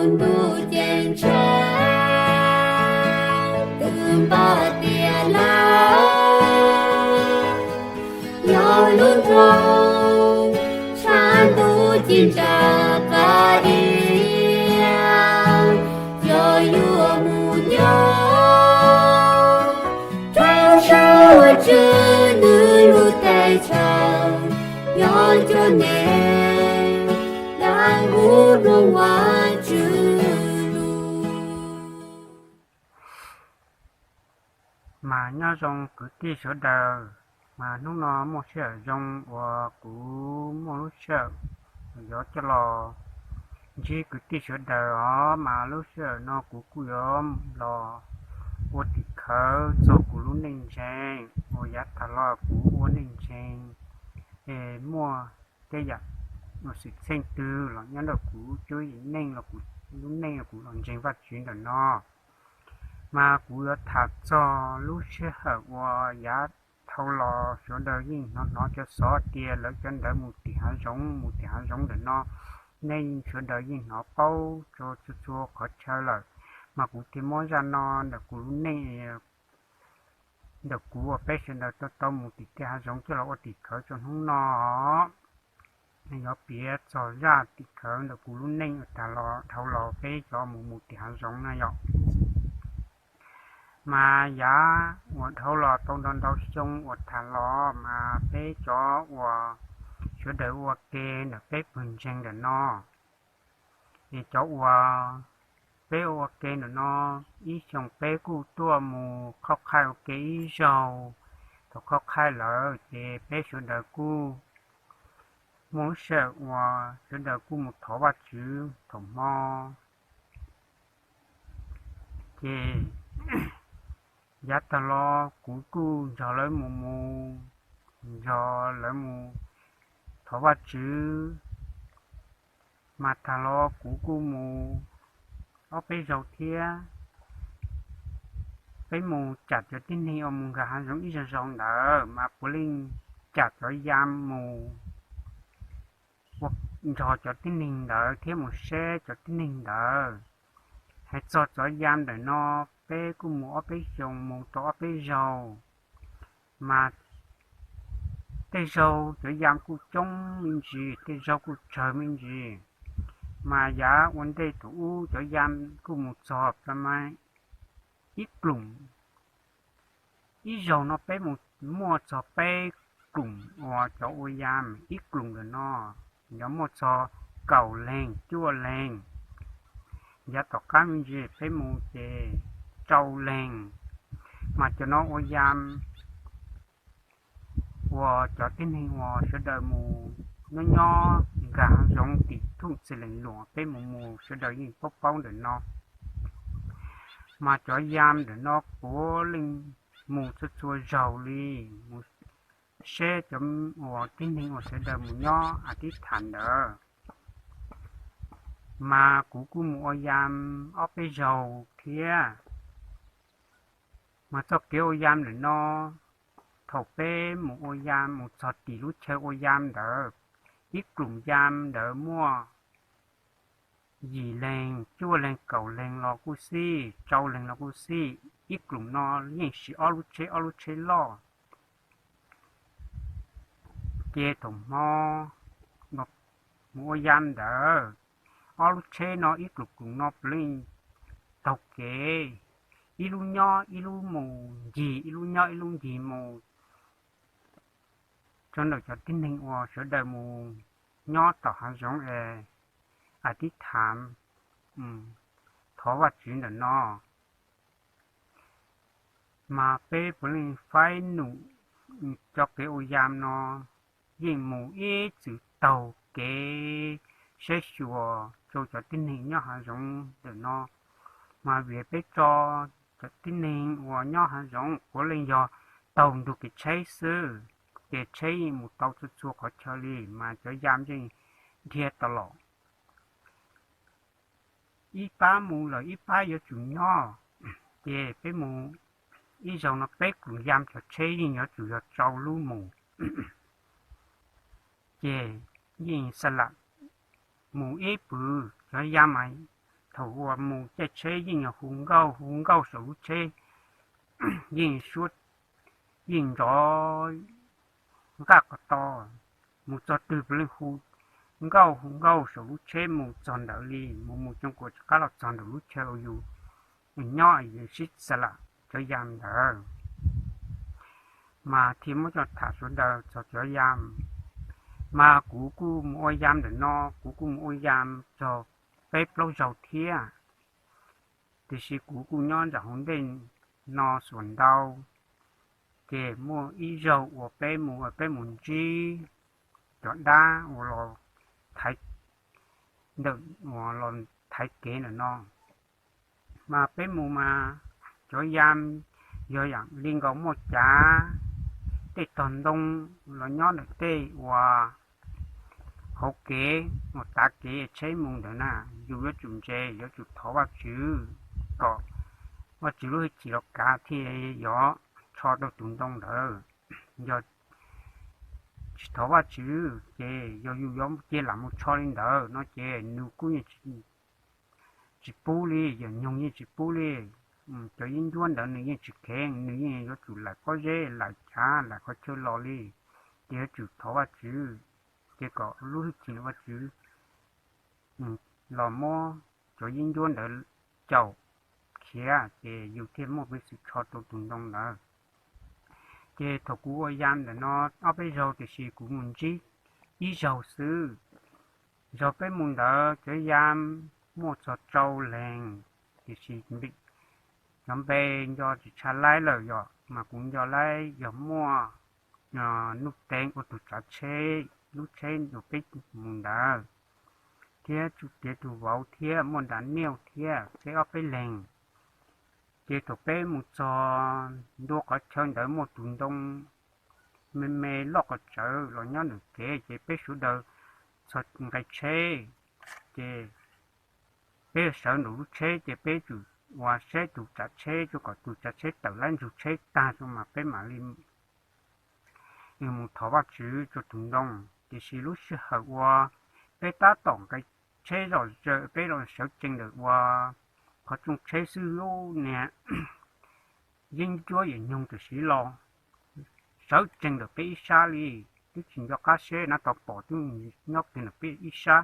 Ntuj ceeb tsheej twb npaj tiav lawm, yog lub nroog tshaj ntuj ci ntsa qab diav, yog yuav mus nyob rau sab uas tswj nws lub teb chaws, yog cov neeg dab hu rau Vajtswv lus. Mas nyob zoo kwv tij sawv daws, mas hnub no muaj sij hawm zoo uas kuv muaj lub sij hawm yuav coj los ntsib kwv tij sawv daws os, mas lub sij hawm no kuv kuj yuav los ua tim khawv txog kuv lub neej ntseeg uas yav tag los kuv ua neej ntseeg es muaj tej yam uas xwm txheej twg los nyob nrog kuv cuab yim neej los kuv lub neej los kuv los ntseeg Vajtswv ntawm no. Mas kuv yuav tham txog lub sij hawm uas yav dhau los sawv daws yeej hnov hnov cov xov tias lawv cov ntawd mus tim hav zoov mus tim hav zoov ntawm no, nej sawv daws yeej hnov paub rau txhua txhua qhov chaw lawm. Mas kuv thiaj muab zaj no ntawm kuv lub neej ntawm kuv uas peb sawv daws tau tau mus tim tej hav zoov coj los ua tim khawv rau hnub no. Yuav piav txog zaj tim khawv ntawm kuv lub neej uas tag los dhau los peb cov mus mus tim hav zoov na yom. Mas yav uas dhau los tau ntau ntau xyoo uas tag los mas peb cov uas sawv daws ua ke ntawm peb pawg ntseeg ntawm no, es cov uas peb ua ke ntawm no ib xyoos peb kuj tuaj mus qhov qhaij ua ke ib zaug. Thaum qhov qhaij lawm ces peb sawv daws kuj muaj lub sij hawm uas sawv daws kuj mus thov Vajtswv thaum hmo. Ces yav tag los kuv kuj nrog lawv mus mus, nrog lawv mus thov Vajtswv. Mas tag los kuv kuj mus ob peb zaug thiab. Peb mus cam cov tib neeg uas mus nkag hav zoov ib zaug zaug ntawd mas puav leej cam cov yam mus ua nrog cov tib neeg ntawd thiab mus saib cov tib neeg ntawd. Hais txog cov yam ntawm no, peb kuj mus ob peb xyoos mus tau ob peb zaug, mas tej zaug cov yam kuj coob me ntsis, tej zaug kuj tsawg me ntsis. Mas yav ua ntej thaum ub cov yam kuj mus txog pab ma ib kloom. Ib zaug no peb mus muaj txog peb kloom uas cov ua yam ib kloom ntawm no, yog muaj txog kaum leeg cuaj leeg. Yav tom qab me ntsis peb mus ces rau leeg. Mas cov no ua yam uas cov tib neeg uas sawv daws mus nyob nyob nkag hav zoov tim thooj txi lees luam peb mus mus sawv daws yeej paub paub ntawm no. Mas cov yam ntawm no puav leej mus txhua txhua zaug li, mus saib cov uas tib neeg uas sawv daws mus nyob a tib tham ntawd. Mas kuv kuj mus ua yam ob peb zaug thiab. Mas txoj kev ua yam ntawm no, thaum peb mus ua yam mus txog tim lub chaw ua yam ntawd, ib kloom yam ntawd muaj yim leeg cuaj leeg kaum leeg los kuj xij, rau leeg los kuj xij, ib kloom no yeej siv ob lub tsheb ob lub tsheb loj. Ces thaum hmo mus ua yam ntawd, ob lub tsheb no ib kloom kloom no puav leej taug kev, ib lub nyob ib lub mus ncig, ib lub nyob ib lub ncig mus rau ntawm cov tib neeg uas sawv daws mus nyob tom hav zoov es a tib tham thov Vajtswv ntawm no. Mas peb puav leej faib num cov kev ua yam no yeej mus ib txwm taug kev saib xyuas rau cov tib neeg nyob hav zoov ntawm no. Mas vim peb tso cov tib neeg uas nyob hav zoov puav leej yog taug ntug kev tsheb xwb, ces tsheb yeej mus tau txhua txhua qhov chaw li, mas cov yam yeej dhia tas los. Ib pab mus lawm ib pab yuav tsum nyob, ces peb mus ib zaug no peb kuj yam cov tsheb yeej yuav tsum yog rau lub mus. Ces yeej xa lam mus ib pwg cov yam mas thaum uas mus caij tsheb yeej yog hu nkauj hu nkauj saum lub tsheb, yeej suab, yeej nrov nqaj qos to, mus txog twg puav leej hu nkauj hu nkauj saum lub tsheb mus txog ntawd li, mus mus cooj kuas rov qab los txog ntawm lub chaw uas yus nyob, yus sib xa lam cov yam ntawd. Mas thiaj muab coj tham sawv daws txog cov yam. Mas kuv kuj mus ua yam ntawm no, kuv kuj mus ua yam txog peb plaub zaug thiab, tiam sis kuv kuj nyob nram hauv ntej no xuas ntau. Ces muaj ib zaug uas peb mus, peb mus ntsib cov dab uas los thaiv, ntawm uas los thaiv kev ntawm no. Mas peb mus mas cov yam yog yam li nkaus muaj cav tej tog ntoo los nyob ntawm tej uas hauv kev uas tav kev tsheb mus ntawd na, yus yuav tsum ntse, yuav tsum thov Vajtswv kom Vajtswv lub hwj chim los kav thiaj yog tsho rau tus ntoo ntawd. Yog tsis thov Vajtswv ces yog yus yuav cia lam mus tsho li ntawd no ces nws kuj yeej tsis pub li, yawm nyoog yeej tsis pub li. Cov yeeb ncuab ntawd nws yeej tsis kheev, nws yeej yuav tsum laim pob zeb, laim cav, laim qhov chaw los li. Ces yuav tsum thov Vajtswv, ces kom lub hwj chim Vajtswv los muab cov yeeb ncuab ntawd caum khiav ces yus thiaj muaj peev xwm tsho rau tus ntoo ntawd. Ces thaum kuv ua yam ntawm no ob peb zaug tiam sis kuv mus ntsib ib zaug xwb. Zaug peb mus ntawd cov yam muaj txog rau leeg, tiam sis cov npe nco tsis tshaj laib lawm yom, mas kuv nco laib yog muaj Nuj Teev ua tus tsav tsheb, lub tsheb uas peb mus ntawd, thiab Tsuj Tiav tus vauv thiab muaj Nram Niauj thiab peb ob peb leeg. Ces thaum peb mus txog ntua qhov chaw ntawd muaj tus ntoo me me loj qhov tsawv los nyob nws kev ces peb sawv daws txhos nqe tsheb, ces peb sawv nraum lub tsheb ces peb tsum ua saib tus tsav tsheb, kom tus tsav tsheb tawm lab ntsug tsheb tag mas peb mam li mus thov Vajtswv rau tus ntoo. Tiam sis lub sij hawm uas peb tab tom nqe tsheb zom zaws peb los sawv tsees ntawm ua qhov rooj tsheb xwb, niag yeeb ncuab yawm nyoog tam sim los sawv tsees ntawm peb ib sab li, twb tsis nco qab seb na, tau pom twb nyob kiag ntawm peb ib sab.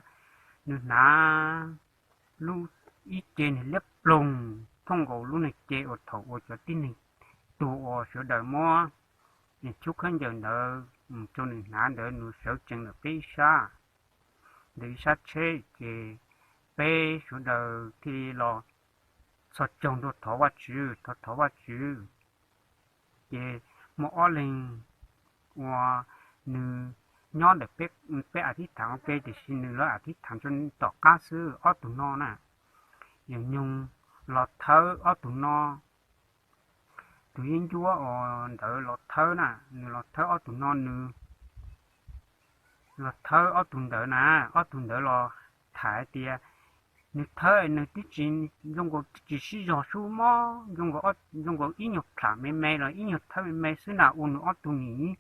Nws hnav lub ib ce niag liab ploog thooj nkaus lub niag ce uas thaum uas cov tib neeg tuag uas sawv daws muab niag chub khaub ncaws ntawd rau nws hnav ntawd, nws sawv tsees ntawm peb ib sab, ntawm ib sab tsheb ces peb sawv daws thiaj li los txhos caug nrog thov Vajtswv, thov thov Vajtswv. Ces muaj ob leeg uas nws nyob ntawm peb a thib thaam ua ke tiam sis nws lawv a thib thaam tso tom qab xwb, ob tug no na, yawm nyoog los thawb ob tug no. Tus yeeb ncuab uas ntawd los thawb na, nws los thawb ob tug no, nws los thawb ob tug ntawd na, ob tug ntawd los tham hais tias nws thawb nws twb tsis zoo nkaus, twb tsis sib zog sub mob, zoo nkaus ib nyuag pham me me los ib nyuag thawb me me xwb na, ua nws ob tug nim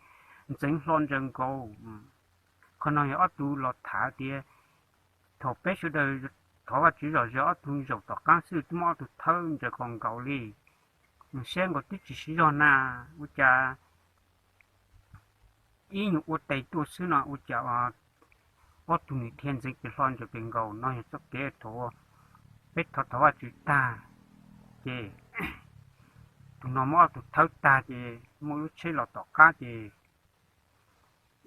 ntxeev hlo ntsaws nkaus. Qhov no yog ob tug los tham tias thaum peb sawv daws thov Vajtswv zom zaws ob tug zaum tom qab xwb twb muab ob tug thawb ntsaws qos nkaus li. Nws saib nkaus twb tsis sib zog na, ua cas ib nyuag ua tes tuaj xwb no ua cas ob tug nws dhia ntxeev pes hlo ntsaws pes nkaus. No yog txoj kev thaum peb thov thov Vajtswv tag, ces tus no muab ob tug thawb tag ces muaj lub tsheb los tom qab ces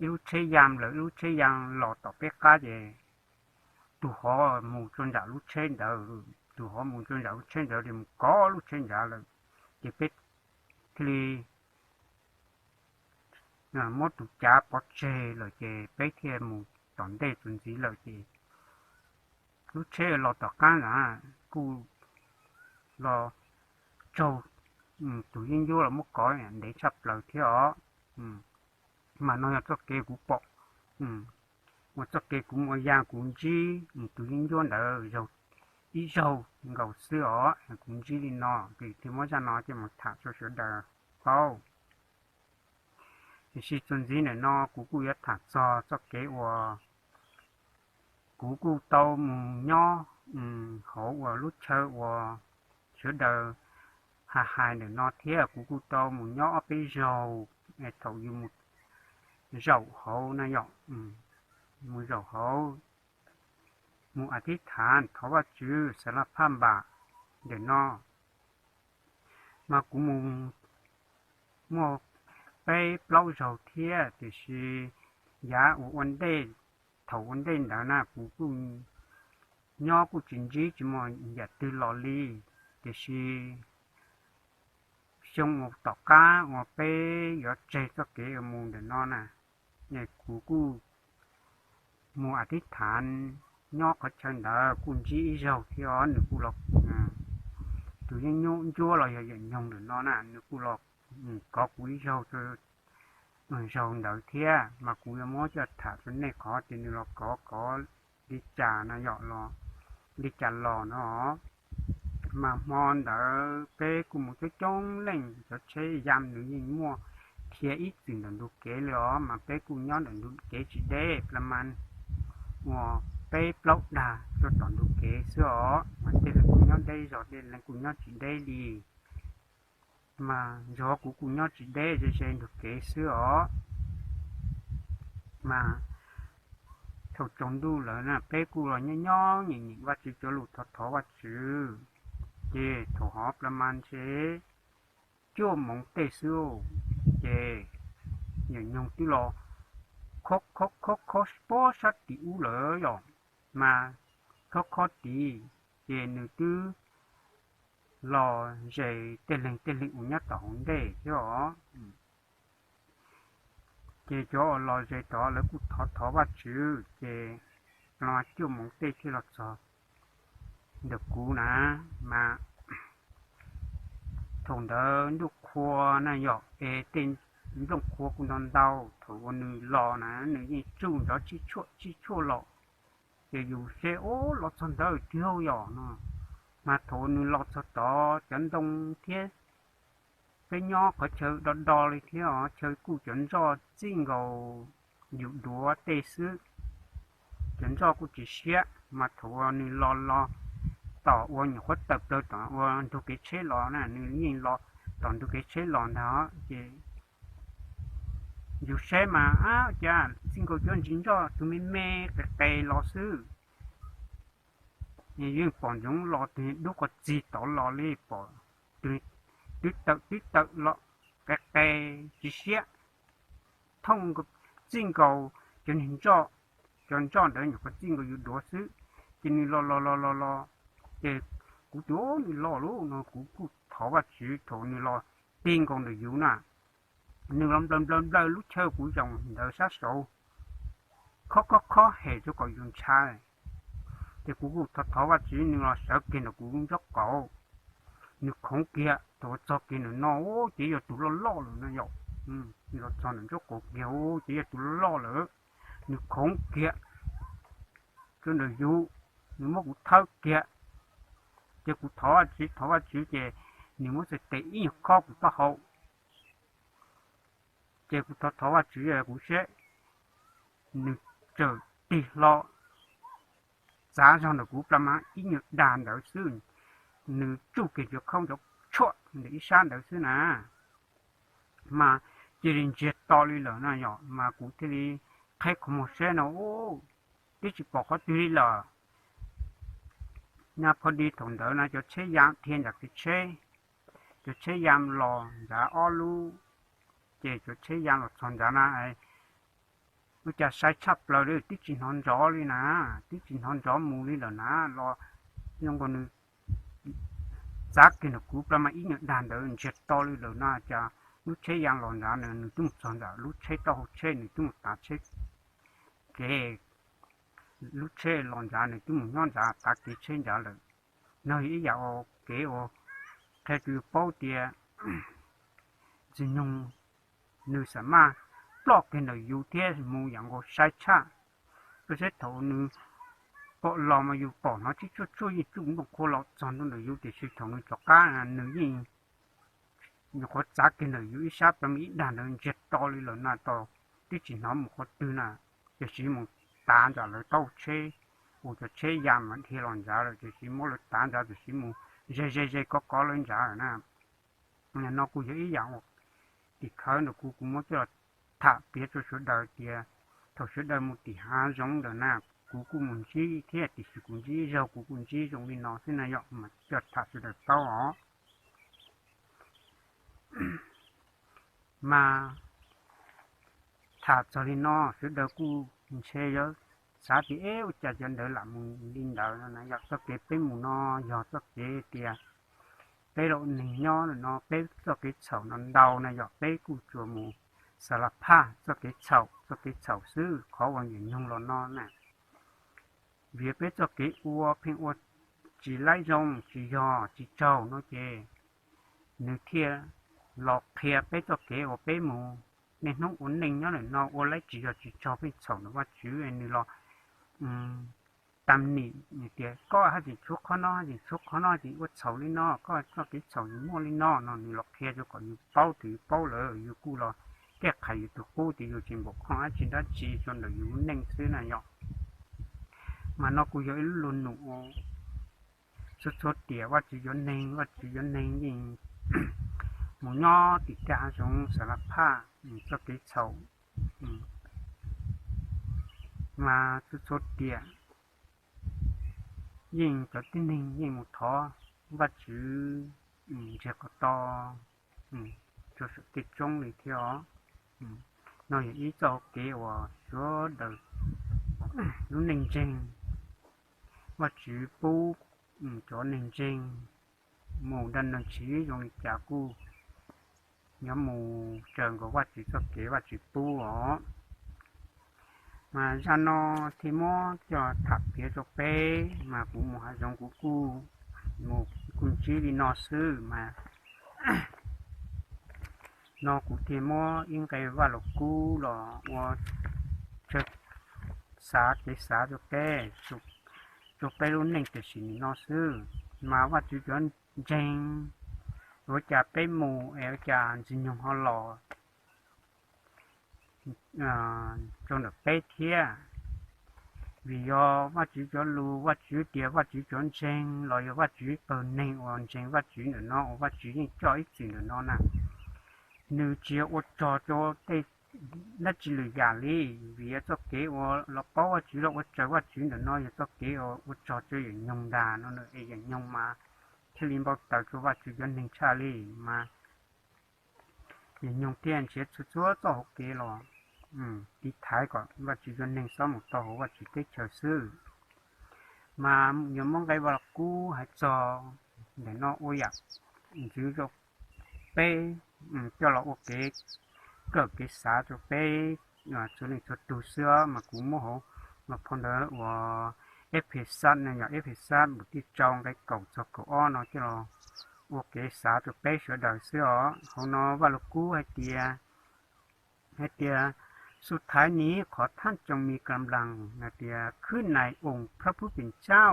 ib lub tsheb ya lawm, ib lub tsheb ya los tom peb qab ces tus hov mus tso nram lub tsheb ntawd, tus hov mus tso nram lub tsheb ntawd ces mus kov lub tsheb nrad lawm. Ces peb thiaj li muab tus cav pov tseg lawm ces peb thiaj mus tom ntej txuas ntxiv lawm ces lub tsheb los tom qab ntawd kuj los raug tus yeeb ncuab los muab kov ntev tshaj plaws thiab os. Mas no yog txoj kev kuv pom, ua txoj kev kuv mus ya kuv ntsib tus yeeb ncuab ntawd zaug ib zaug nkaus xwb os. Kuv ntsib li no ces thiaj muab zaj no coj mus tham rau sawv daws paub. Tiam sis txuas ntxiv ntawm no kuv kuj yuav tham txog txoj kev uas kuv kuj tau mus nyob hauv uas lub chaw uas sawv daws hais hais ntawm no thiab kuv kuj tau mus nyob ob peb zaug, thaum yus mus zaum hauv na yom, mus zaum hauv, mus a thib thav thov Vajtswv xa laj phaj npam ntawm no, mas kuv mus muaj peb plaub zaug thiab, tiam sis yav uas ua ntej, thaum ua ntej ntawd na kuv kuj nyob kuj tsis ntsib tsis muaj yam twg los li, tiam sis xyoo uas tom qab uas peb yuav tseg txoj kev mus ntawm no na, kuv kuj mus a thib thav nyob qhov chaw ntawd kuj ntsib ib zaug thiab os, nws kuj los, tus yeej nyuj ncuab los yog yawm nyoog ntawm no na, nws kuj los kov kuv ib zaug, zaug ntawd thiab, mas kuv yuav muab coj tham rau nej qhov tias nws los kov kov li cas no yom, los li cas los no. Mas hmo ntawd peb kuj mus coob coob leej, cov tsheb ya nws yeej muaj dhia ib txwm ntawm ntug kev li os, mas peb kuj nyob ntawm ntug kev tsis deb, pla ma uas peb plaub dag rau tom ntug kev xwb os, mas tej leeg kuj nyob deb zog, tej leeg kuj nyob tsis deb li. Mas zog kuv kuj nyob tsis deb, ze ze ntug kev xwb os. Mas thaum tsaus ntuj lawm na peb kuj los nyob nyob nyeem nyeem Vajtswv cov lus, thov thov Vajtswv, ces thaum hov pla ma ntshe cuaj moov tej xwb, ces yawm nyoog twb los khob khob khob khob pob sab tim ub lawm yom, mas khob khob tid, ces nws twb los zes tej leeg tej leeg uas nyob tom hauv ntej thiab os. Ces cov uas los zes tod lawv kuj thov thov Vajtswv, ces los cuaj moov tej thiaj los txog ntawm kuv na. Mas thaum ntawd ntuj qhua na yom, es tej nplooj qhua kuj ntau ntau, thaum uas nws los na nws yeej tsuj ntov tsib tshuaj tsib tshuaj los, ces yus saib ub los txog ntawd tiag yom no. Mas thaum uas nws los txog tod cov ntoo thiab, peb nyob qhov chaw do do li thiab os, chaw kuj cov ntsoj txij nkaus yus duav tej xwb, cov ntsoj kuj tsis siab, mas thaum uas nws los los tom uas nyuam qhuav tawm plaws tom uas ntug kev tsheb los na, nws yeej los tom ntug kev tsheb los ntag, ces yus saib mas ab cas txij nkaus cov ntsis ntsoj tus me me qis qes los xwb. Yeej pom ntsoov los tus dub qhov txig tod los li, pom twb tawm twb tawm los qis qes tsis siab, thooj txij nkaus cov niag ntsoj, cov ntsoj ntawd nyuam qhuav txij nkaus yus duav xwb, ces nws los los los los los, ces kuv tias nws los lauj no, kuv kuj thov Vajtswv thaum nws los txij nkaus ntawm yus na, nws los nplawm nplawm nplawm lub chaw kuv zaum ntawd sab saud, khob khob khob hem rau kom yus ntshai. Ces kuv kuj thov thov Vajtswv nws los sawv kiag ntawm kuv nraub qaum, nws khoov kiag thaum uas txog kiag ntawm no ces yog tus loj loj lawm no yom, nws los txog ntawm nraub qaum kiag ces yog tus loj loj lawm, nws khoov kiag rau ntawm yus, nws muab kuv thawb kiag, ces kuv thov Vajtswv thov Vajtswv ces nws muab txhais tes ib nyuag khob kuv taub hau, ces kuv thov thov Vajtswv kuv saib, nws txawm tig hlo txav zog ntawm kuv plas ma ib nyuag dag ntawd xwb, nws tsuj kiag cov khaub cov tshuaj ntawm ib sab ntawd xwb na, mas cia li ntsiag to li lawm no yom, mas kuv thiaj li qheb qhov muag saib no, twb tsis pom qhov twg li lawm. Na pho di thaum ntawd na cov tsheb ya dhia ntawm kev tsheb, cov tsheb ya los ntawd ob lub, ces cov tsheb ya los txog ntawd na, ua cas sai tshaj plaws li, twb tsis hnov nrov li na, twb tsis hnov nrov mus li lawm na, los zoo nkaus nws txav kiag ntawm kuv plas ma ib nyuag dag ntawd ntsiag to li lawm na, cas lub tsheb ya los ntawd nws twb mus txog ntawm lub tsheb taub hau tsheb, nws twb mus tav tsheb kev, lub tsheb los ntawd nws twb mus nyob ntawd tav kev tsheb ntawd lawm. No yog ib yam kev uas qhia rau yus paub tias Ntxwg Nyoog nws xam maj ploj kiag ntawm yus thiab mus yam nkaus sai tshaj. Koj saib thaum nws pom los mas yus pom hnov tsib tshuaj tshuaj yeej tsuj nplooj qhua los txog ntua ntawm yus, tiam sis thaum nws rov qab nws yeej nyuam qhuav txav kiag ntawm yus ib sab plas ma ib dag ntawd ntsiag to li lawm na, twb tsis hnov mus qhov twg na, tiam sis mus tav ntawm lawv taub hau tsheb, ua cov tsheb ya mas dhia los ntawd lawm, tiam sis muab lawv tav ntawd tiam sis mus ze ze ze kov kov lawv ntawd lawm na. No kuj yog ib yam uas tim khawv ntawm kuv, kuv muab coj los tham piav rau sawv daws tias thaum sawv daws mus tim hav zoov ntawd na, kuv kuj mus ntsib thiab tiam sis kuv ntsib zaug kuv kuj ntsib zoo li no xwb na yom, mas coj tham sawv daws paub os. Mas tham txog li no sawv daws kuj ntshe yuav xav tias ua cas cov ntawd lam mus li ntawd no na. Yog txoj kev peb mus no yog txoj kev tias peb los neeg nyob no peb txoj kev txhaum no ntau na yom, peb kuj tsuas mus xa la phaj txoj kev txhaum txoj kev txhaum xwb, qhov uas yawm nyoog los no na. Vim peb txoj kev ua pheej ua tsis laib zoo, tsis yog tsis tsaug no ces nws thiaj los qhia peb txoj kev uas peb mus niaj hnub ua neej nyob ntawm no ua laib tsis yog tsis tsaug pheej txhaum ntawm Vajtswv, nws los tam nim tias koj haj tseem tshuav qhov no, haj tseem tshuav qhov no, tseem ua txhaum li no, koj txoj kev txhaum yus muaj li no no, nws los qhia rau kom yus paub, thaum yus paub lawm yus kuj los thiaj qhais yus tus qub tias yus tsis npaum khoom dab tsi dab tsi rau ntawm yus lub neej xwb na yom. Mas no kuj yog ib lub lus num txhua txhua tiam Vajtswv cov neeg, Vajtswv cov neeg yeej mus nyob tim tej hav zoov xa la phaj txoj kev txhaum. Mas txhua txhua tiam yeej cov tib neeg yeej mus thov Vajtswv ntsiag to to rau saum tej roob li thiab os. No yog ib txoj kev uas sawv daws lub neej ntseeg, Vajtswv pub cov neeg ntseeg mus dab neeg tsis zoo li cas kuj yuav mus raws nkaus Vajtswv txoj kev Vajtswv pub os. Mas zaj no thiaj muab coj tham piav rau peb, mas kuv mus hav zoov kuv kuj mus kuj ntsib li no xwb mas no kuv thiaj muab ib nqe Vaj Lug Kub los ua xav kev xav rau peb, rau peb lub neej tam sim nim no xwb. Mas Vajtswv cov ntseeg, ua cas peb mus es ua cas Ntxwg Nyoog ho los rau ntawm peb thiab? Vim yog Vajtswv cov lus, Vajtswv tias Vajtswv cov ntseeg los yog Vajtswv pawg neeg uas ntseeg Vajtswv ntawm no uas Vajtswv yeej coj ib txwm ntawm no na, nws tsis yog ua rog rau tej dab tsi lwm yam li. Vim yog txoj kev uas los paub Vajtswv los ua raws Vajtswv ntawm no yog txoj kev ua rog rau yawm nyoog ntag no es yawm nyoog mas thiaj li npau taws rau Vajtswv cov neeg tshaj li. Mas yawm nyoog thiaj nrhiav txhua txhua txoj hauv kev los tiv thaiv kom Vajtswv cov neeg txhob mus tau hauv Vajtswv teb chaws xwb. Mas yog muab nqe Vaj Lug Kub hais txog ntawm no ua yam ntxwv rau peb, coj los ua kev kawm kev xav rau peb txhua leej txhua tug xwb mas kuv muab hauv los phau ntawv uas Efexas no yog Efexas npus thib rau nqe kaum txog kaum ob no coj los ua kev xav rau peb sawv daws xwb os. Hauv no Vaj Lug Kub hais tias, hais tias สุดท้ายนี้ขอท่านจงมีกำลัง hais tias ขึ้นในองค์พระผู้เป็นเจ้า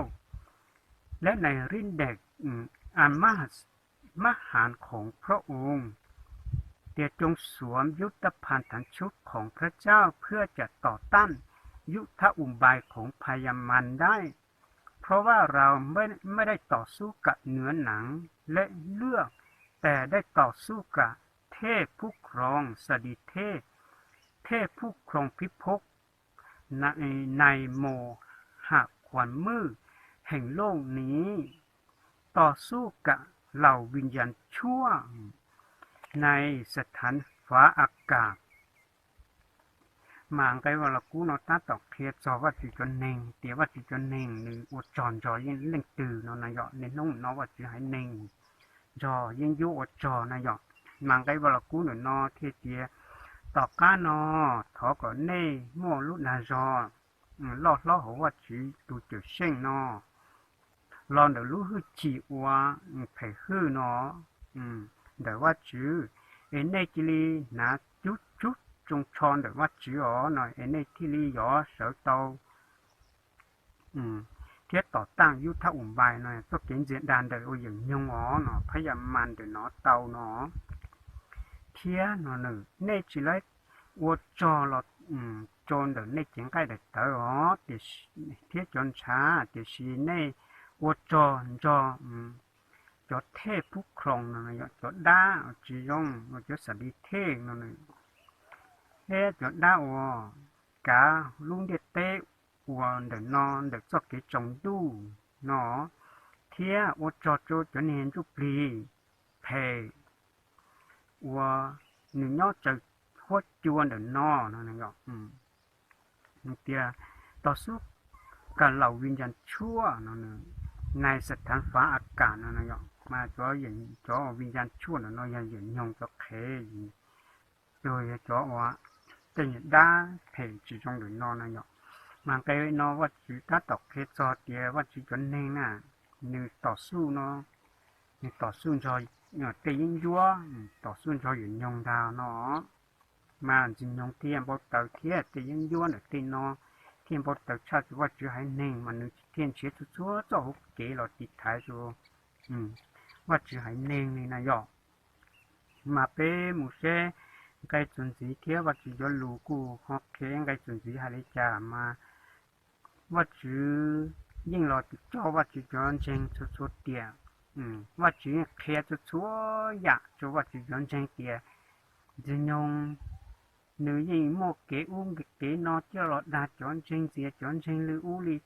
และในฤทธิ์เดชอันมหาศาลของพระองค์ เตียจงสวมยุทธภัณฑ์ ทั้งชุดของพระเจ้า เพื่อจะต่อต้านยุทธอุบายของพญามารได้ เพราะว่าเราไม่ไม่ได้ต่อสู้กับเนื้อหนังและเลือด แต่ได้ต่อสู้กับเทพผู้ครองสถิตเทพ เทพผู้ครองพิภพในในโมหะความมืดแห่งโลกนี้ ต่อสู้กับเหล่าวิญญาณชั่วในสถานฟ้าอากาศ Mas nqe Vaj Lug Kub no tab tom qhia txog Vajtswv cov neeg tias Vajtswv cov neeg nws ua rog nrog yeej leej twg no na yom. Niaj hnub no Vajtswv haiv neeg nrog yeej yuav ua rog na yom. Mas nqe Vaj Lug Kub ntawm no thiaj tias, tom qab no thov kom nej muaj lub dag zog loj hlob hauv Vajtswv tus cawm seej no los ntawm lub hwj chim uas phem hwj no ntawm Vajtswv, es nej cia li hnav cub cub tsoo tsho ntawm Vajtswv os no es nej thiaj li yuav sawv tau thiab tom taaj yub thab um npais no txoj kev ntxias dag ntawm ua yawm nyoog os no phab yam mas ntawm no tau no thiab no nws nej tsis laib ua rog los rau ntawm nej cev nqaij daim tawv os, tiam sis, thiab cov ntshav, tiam sis nej ua rog nrog cov thej pub khoom no, yog cov dab tsis zoo, cov xam li thej no, thiab cov dab uas kav lub ntiaj teb uas ntawm no ntawm txoj kev tsaus ntuj no, thiab ua rog rau cov niag ntsuj plig phem uas nws nyob tsaws huab cua ntawm no no, tias tog xub ka laus vi ncas tshuaj no, nais xas thav fav a kam no, mas cov, cov vi ncas tshuaj ntawm no yog yawm nyoog cov qhev, yog cov uas tej niag dab phem tsis zoo ntawm no no yom. Mas nqe no Vajtswv tab tom qhia txog tias Vajtswv cov neeg na, nws tom xub no, nws tom xub nrog tej yeeb ncuab, tom xub nrog yawm nyoog ntag no. Mas ntxwg nyoog thiaj npau taws thiab tej yeeb ncuab ntawm tej no thiaj npau taws tshaj rau Vajtswv haiv neeg, mas nws thiaj nrhiav txhua txhua txoj hauv kev los tiv thaiv rau Vajtswv haiv neeg li na yom. Mas peb mus saib nqe txuas ntxiv thiab Vajtswv cov lus kuj ho qhia nqe txuas ntxiv hais li cas mas Vajtswv yeej los tsis tso Vajtswv cov ntseeg txhua txhua tiam. Vajtswv yeej qhia txhua txhua yam rau Vajtswv cov ntseeg tias ntxwg nyoog nws yeej muaj kev ub kev no coj los dag cov ntseeg, ntxias cov ntseeg li ub li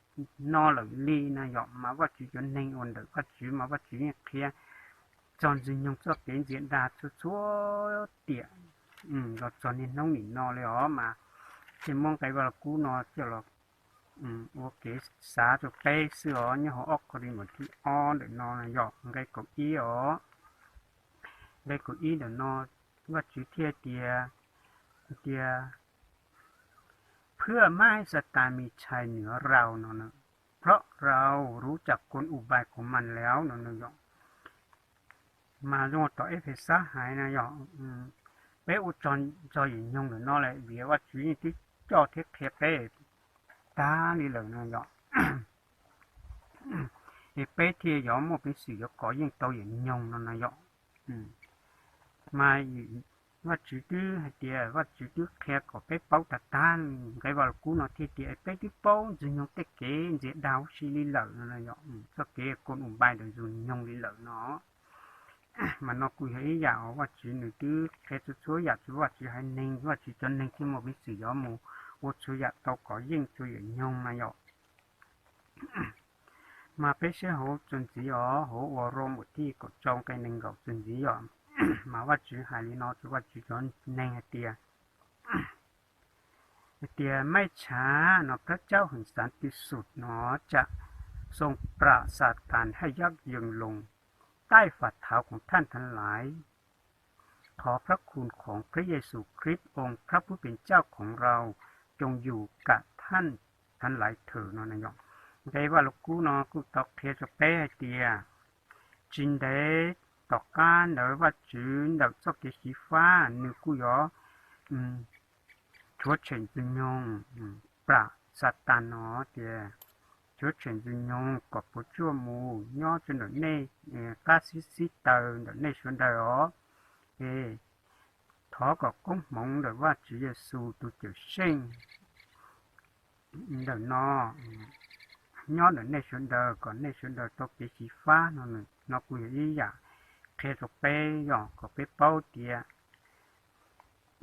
no lawm li na yom. Mas Vajtswv cov neeg uas ntawm Vajtswv mas Vajtswv yeej qhia txog ntxwg nyoog txoj kev ntxias dag txhua txhua tiam los txog niaj hnub nim no li os. Mas thiaj muab nqe Vaj Lug Kub no coj los ua kev xav rau peb xwb os, nyob hauv ob Kauleethaus thib ob ntawm no yog nqe kaum ib os. Nqe kaum ib ntawm no Vajtswv thiaj tias, tias เพื่อไม่ให้ซาตานมีชัยเหนือเรา no, เพราะเรารู้จักกลอุบายของมันแล้ว no, no yom. Mas zoo tom Efexas hais na yog, peb ua rog nrog yawm nyoog ntawm no lawm vim Vajtswv yeej twb coj thiab qhia peb tag li lawm no yom. Es peb thiaj yuav muaj peev xwm yuav kov yeej tau yawm nyoog no no yom. Mas Vajtswv twb hais tias Vajtswv twb qhia kom peb paub tag tag nqe Vaj Lug Kub no thiaj tias peb twb paub ntxwg nyoog tej kev ntxias dag huv si li lawm no, txoj kev kol u npai ntawm ntxwg nyoog li lawm no. Mas no kuj yog ib yam uas Vajtswv nws twb qhia txhua txhua yam rau Vajtswv haiv neeg, Vajtswv cov neeg thiaj muaj peev xwm yuav mus ua txhua yam tau kov yeej rau yawm nyoog na yom. Mas peb saib hauv txuas ntxiv os, hauv uas Roos thib kaum rau nqe nees nkaum txuas ntxiv yom. Mas Vajtswv hais li no rau Vajtswv cov neeg hais tias, hais tias ไม่ช้า no พระเจ้าแห่งสันติสุข no จะทรงปราบซาตานให้ยับเยินลงใต้ฝ่าเท้าของท่านทั้งหลาย ขอพระคุณของพระเยซูคริสต์องค์พระผู้เป็นเจ้าของเราจงอยู่กับท่านทั้งหลายเถิด no na yom. Nqe Vaj Lug Kub no kuj tau qhia rau peb hais tias tsis ntev tom qab ntawd Vajtswv ntawm txoj kev xyiv fab nws kuj yuav rhuav tshem ntxwg nyoog, pram Xatas no tias rhuav tshem ntxwg nyoog kom puas tsuaj mus nyob rau ntawm nej, qab xib xib taws ntawm nej sawv daws os. Es thov kom koob hmoov ntawm Vajtswv Yexus tus Cawmseej ntawm no nyob ntawm nej sawv daws kom nej sawv daws tau kev xyiv fab no. No kuj yog ib yam qhia rau peb yog kom peb paub tias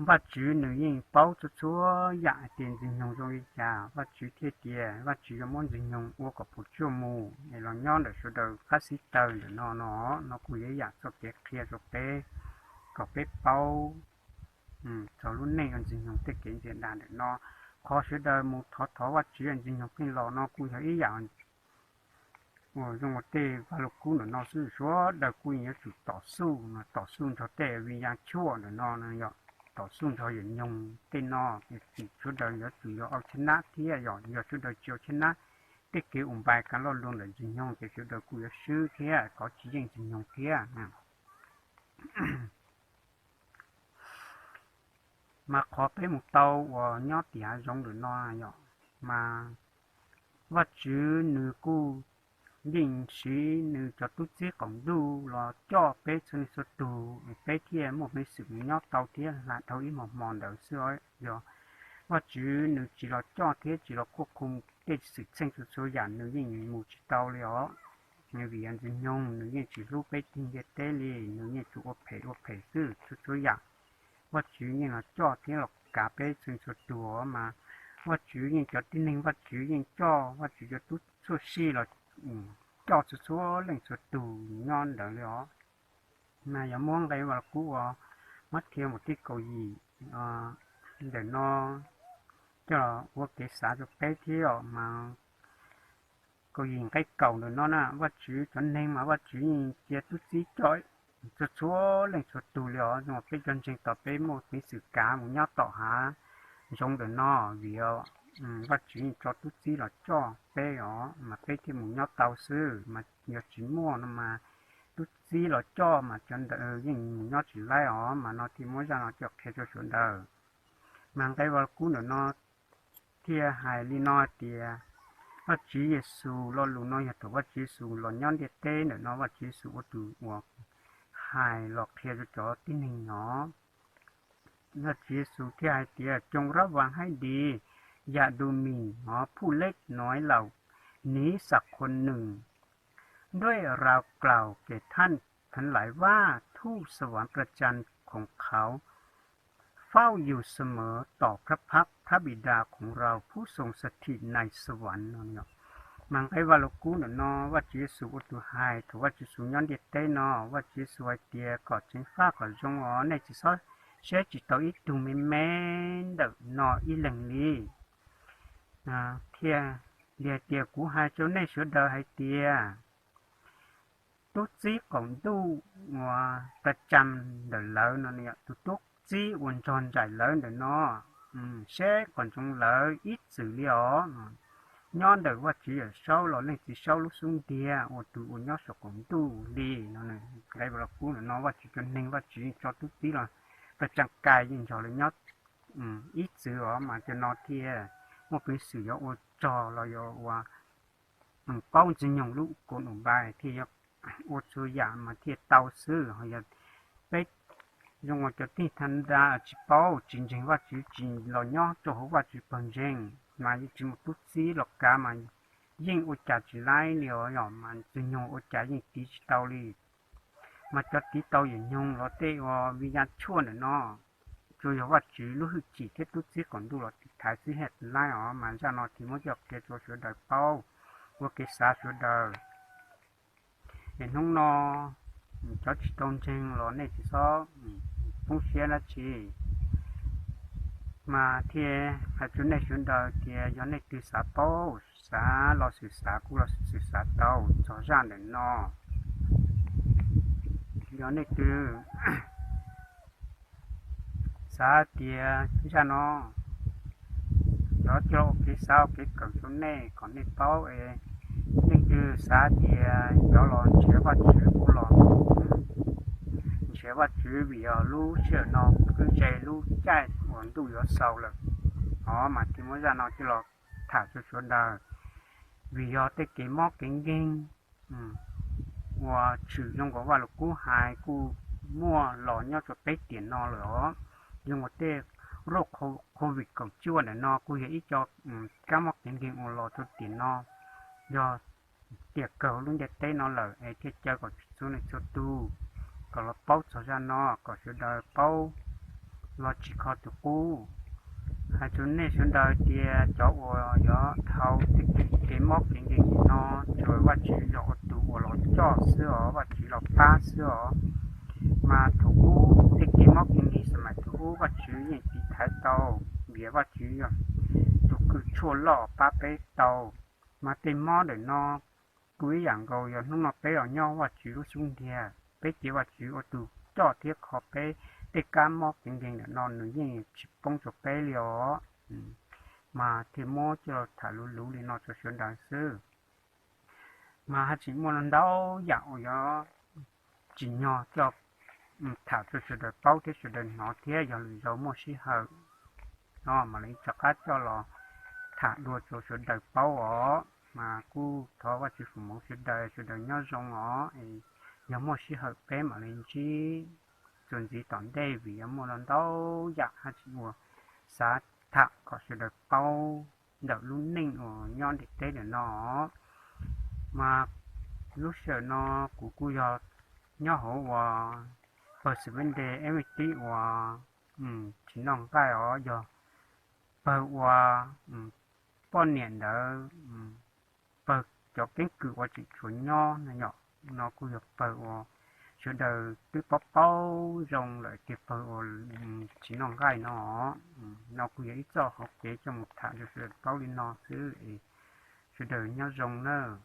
Vajtswv nws yeej paub txhua txhua yam hais tias ntxwg nyoog zoo li cas, Vajtswv thiaj tias Vajtswv yuav muab ntxwg nyoog ua kom puas tsuaj mus es los nyob ntawm sawv daws qab xib taws ntawm no no. No kuj yog ib yam txoj kev qhia rau peb kom peb paub txog lub neej ua ntxwg nyoog tej kev ntxias dag ntawm no. Qhov sawv daws mus thov thov Vajtswv ntxwg nyoog pheej los no kuj yog ib yam uas zoo ua tej Vaj Lug Kub ntawm no xwb. Sawv daws kuj yuav tsum tom xuj, tom xuj nrog tej viv yas tshuaj ntawm no, yog tom xuj nrog yawm nyoog tej no. Sawv daws yuav tsum yuav ua chab nab thiab, yog yog sawv daws tsis ua chab nab tej kev u npai kav loj luag ntawm ntxwg nyoog ces sawv daws kuj yuav swb thiab kov tsis yeej ntxwg nyoog thiab. Mas qhov peb mus tau uas nyob tim hav zoov ntawm no yom, mas Vajtswv nws kuj yeej siv nws cov tub txib qaum ntuj los coj peb txhua leej txhua tus es peb thiaj muaj peev xwm mus nyob tau thiab hla dhau ib hmo hmo ntawd xwb. Yog Vajtswv nws tsis los coj thiab tsis los kuaj khu tej xwm txheej txhua txhua yam, nws yeej mus tsis tau li os. Nws vim yog ntxwg nyoog, nws yeej tsis hlub peb tug ntiaj teb li, nws yeej tsuas ua phem ua phem xwb txhua txhua yam. Vajtswv yeej los coj thiab los kav peb txhua txhua tus os mas. Vajtswv yeej cov tib neeg Vajtswv yeej coj, Vajtswv cov tub txuj si los coj txhua txhua leej txhua tus nyob ntawd li os. Mas yog muab nqe Vaj Lug Kub uas Mathais mus tib kaum yim ntawm no coj los ua kev xav rau peb thiab os mas. Kaum yim nqe kaum ntawm no na, Vajtswv cov neeg mas Vajtswv yeej cia tub txib coj txhua txhua leej txhua tus li os. Zoo peb cov ntseeg tos peb muaj peev xwm kav mus nyob tom hav zoov ntawm no, vim Vajtswv yeej tso tub txib los coj peb os mas peb thiaj mus nyob tau xwb. Mas yog tsis muaj no mas tub txib los coj mas cov ntawd yeej mus nyob tsis laib os. Mas no thiaj muab zaj no coj qhia rau sawv daws. Mas nqe Vaj Lug Kub ntawm no thiaj hais li no hais tias, Vajtswv Yexus, lo lus no yog thaum Vajtswv Yexus los nyob ntiaj teb ntawm no, Vajtswv Yexus ua tus uas hais los qhia rau cov tib neeg no. Vajtswv Yexus thiaj hais tias, จงระวังให้ดี อย่าดูหมิ่นหมอผู้เล็กน้อยเหล่านี้ สักคนหนึ่ง ด้วยเรากล่าวแก่ท่านทั้งหลายว่า ทูตสวรรค์ประจำของเขาเฝ้าอยู่เสมอต่อพระพักตร์พระบิดาของเราผู้ทรงสถิตในสวรรค์ no. Mas nqe Vaj Lug Kub ntawm no Vajtswv Yexus ua tus hais thaum Vajtswv Yexus nyob ntiaj teb no, Vajtswv Yexus hais tias, Kom ceev faj kom zoo os, nej tsis txhob saib tsis taus ib tug me me ntawm no ib leeg li. Thiaj li hais tias, Kuv hais rau nej sawv daws hais tias, tub txib qaum ntuj uas ta tsam ntawm lawv no, tus tub txib uas nrog nraim lawv ntawm no, seb kom ntsoov lawv ib txwm li os. Nyob ntawm Vajtswv Yawm Saub los Leej Txiv Saub lub xub ntiag uas tus uas nyob saum qaum ntuj li no. Nqe Vaj Lug Kub ntawm no Vajtswv cov neeg Vajtswv tso tub txib los ta tsam kais yeej nrog lawv nyob ib txwm os, mas cov no thiaj muaj peev xwm yuav ua rog los yog ua paub ntxwg nyoog lub koos num npai thiaj yuav ua txhua yam mas thiaj tau xwb. Ho yog peb zoo ua cov tib neeg thas nra tsis paub tsis ntseeg Vajtswv tsis los nyob rau hauv Vajtswv pawg ntseeg mas yeej tsis muaj tub txib los kav mas yeej ua cas tsis laib li os, yog mas ntxwg nyoog ua cas yeej tiv tsis tau li. Mas cov tiv tau yawm nyoog los tej uas vij ya tshuaj ntawm no tsuas yog Vajtswv lub hwj chim thiab tub txib qaum ntuj los tiv thaiv xwb, haj tsis laib os. Mas zaj no thiaj muab coj qhia rau sawv daws paub, ua kev xav sawv daws. Es hnub no cov tsis tau ntseeg los nej tsis txhob poob siab dab tsi, mas thiaj hais rau nej sawv daws tias yog nej twg xav paub, xav los xwm xav kuj los xwm xav tau txog zaj ntawm no. Yog nej twg xav tias zaj no yog coj ua kev xav ua kev kawm rau nej kom nej paub es, leej twg xav tias yog los nrhiav Vajtswv kuj los nrhiav Vajtswv, vim yog lub sij hawm no twb ze lub caij uas ntuj yuav xaus lawm os. Mas thiaj muab zaj no coj los tham rau sawv daws, vim yog tej kev mob kev nkeeg uas tshwm zoo nkaus Vaj Lug Kub hais kuj muaj los nyob rau peb tiam no lawm os. Zoo nkaus tej roj covid kaum cuaj ntawm no kuj yog ib co kab mob kev nkeeg uas los rau tiam no, yog tiam kawg lub ntiaj teb no lawm es thiaj caw kom txhua leej txhua tus kom los paub txog zaj no kom sawv daws paub los tsis kho tus qub. Hais rau nej sawv daws tias cov uas yuav dhau tej kev mob kev nkeeg no tsuas Vajtswv yog ua tus uas los coj xwb os, Vajtswv los pab xwb os. Mas thaum ub tej kev mob kev nkeeg xav mas thaum ub Vajtswv yeej tiv thaiv tau, vim Vajtswv yog tus kws tshuaj loj pab peb tau. Mas tej mob ntawm no kuj ib yam nkaus, yog hnub no peb los nyob Vajtswv lub xub ntiag, peb cia Vajtswv ua tus coj thiab kho peb, tej kab mob kev nkeeg ntawm no nws yeej tsis poob rau peb li os. Mas thiaj muab coj los tham luv luv li no rau sawv daws xwb. Mas haj tseem muaj ntau yam uas yuav tsim nyog coj tham rau sawv daws paub thiab sawv daws hnov thiab, yog lwm zaus muaj sij hawm no mam li rov qab coj los tham dua rau sawv daws paub os. Mas kuj thov Vajtswv foom hmoov sawv daws, sawv daws nyob zoo os. Yog muaj sij hawm peb mam li ntsib txuas ntxiv tom ntej, vim yuav muaj ntau yam haj tseem ua xav tham kom sawv daws paub ntawm lub neej uas nyob ntiaj teb ntawm no. Mas lub sij hawm no kuv kuj yog nyob hauv ua pawg Seventh Day Adventist uas tsis noj nqaij os, yog pawg ua poj niam ntawd, pawg cov keeb kwm uas tseem tshuav nyob no yom. No kuj yog pawg uas sawv daws twb paub paub zoo lawm tias pawg uas tsis noj nqaij no. No kuj yog ib txoj hauv kev coj mus tham rau sawv daws paub li no xwb es sawv daws nyob zoo nawb.